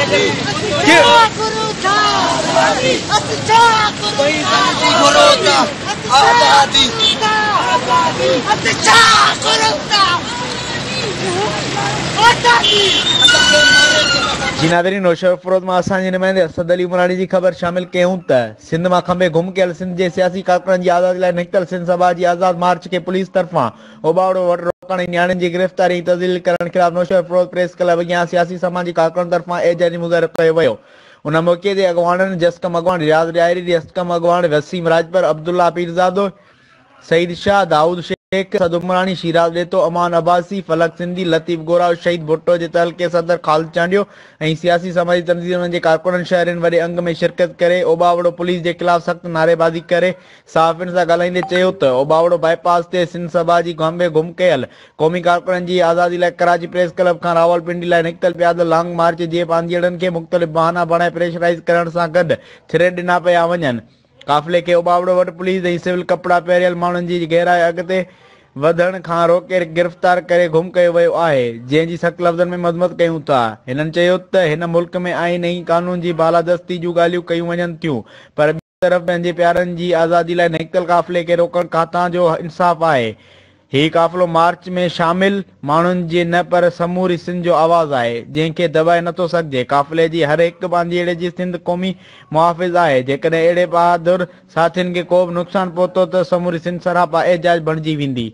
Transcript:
جي ناظرين نوشهروفيروز مان اسان جي نمائندي اسد علي عمراڻي جي خبر شامل ڪيون ته سنڌ مان کنڀي گم ڪيل سنڌ جي سياسي ڪارڪنن جي آزادي لاء نڪتل سنڌ سڀا جي آزاد مارچ کي پوليس طرفان اوٻاوڙو وٽ روڪڻ ۽ نياڻين جي گرفتاري ۽ تذليل ڪرڻ خلاف نوشهروفيروز پريس ڪلب اڳيان سياسي سماجي ڪارڪنن طرفان احتجاجي مظاهرو ڪيو ويو ان موقعي تي اڳواڻن جسقم اڳواڻ رياض ڏياري، جسقم اڳواڻ وسيم راڄپر، عبدالله پيرزادو، سعيد شاهه، دائود شيخ، اسد عمراڻي، شيراز ڏيتو، امان عباسي، فلڪ سنڌي، لطيف گوراو، شهيد ڀٽو جي تعلقي صدر خالد چانڊيو ۽ سياسي سماجي تنظيمن جي ڪارڪنن شهرين وڏي انگ ۾ شرڪت ڪري اوٻاوڙو پوليس جي خلاف سخت نعريبازي ڪري صحافين سان ڳالهائيندي چيو ته اوٻاوڙو بائي پاس تي سنڌ سڀا جي گهمبي گم ڪيل قومي ڪارڪنن جي آزادي لاء ڪراچي پريس ڪلب کان راولپنڊي لاء نڪتل پيادل لانگ مارچ جي پانڌيئڙن کي مختلف بهانا بڻائي پريشرائيز ڪرڻ سان گڏ ٿريٽ ڏنا پيا وڃن. قافلي کي اوٻاوڙو وٽ پوليس ۽ سول ڪپڙا پهريل ماڻهن جي گهيرائي اڳتي وڌڻ کان روڪي گرفتار ڪري گم ڪيو ويو آهي، جنهن جي سخت لفظن ۾ مذمت ڪيون ٿا. هنن چيو ته هن ملڪ ۾ آئين ۽ قانون جي بالادستي جون ڳالهيون ڪيون وڃن ٿيون پر ٻئي طرف پنهنجي پيارن جي آزادي لاء نڪتل قافلي کي روڪڻ ڪاٿان جو انصاف آهي. هي قافلو مارچ ۾ شامل ماڻهن جي نه پر سموري سنڌ جو آواز آهي، جنهن کي دٻائي نٿو سگهجي. قافلي جي هر هڪ پانڌيئڙي جي سنڌ قومي محافظ آهي. جيڪڏهن اهڙي بهادر ساٿين کي ڪو به نقصان پهتو ته سموري سنڌ سراپا احتجاج بڻجي ويندي.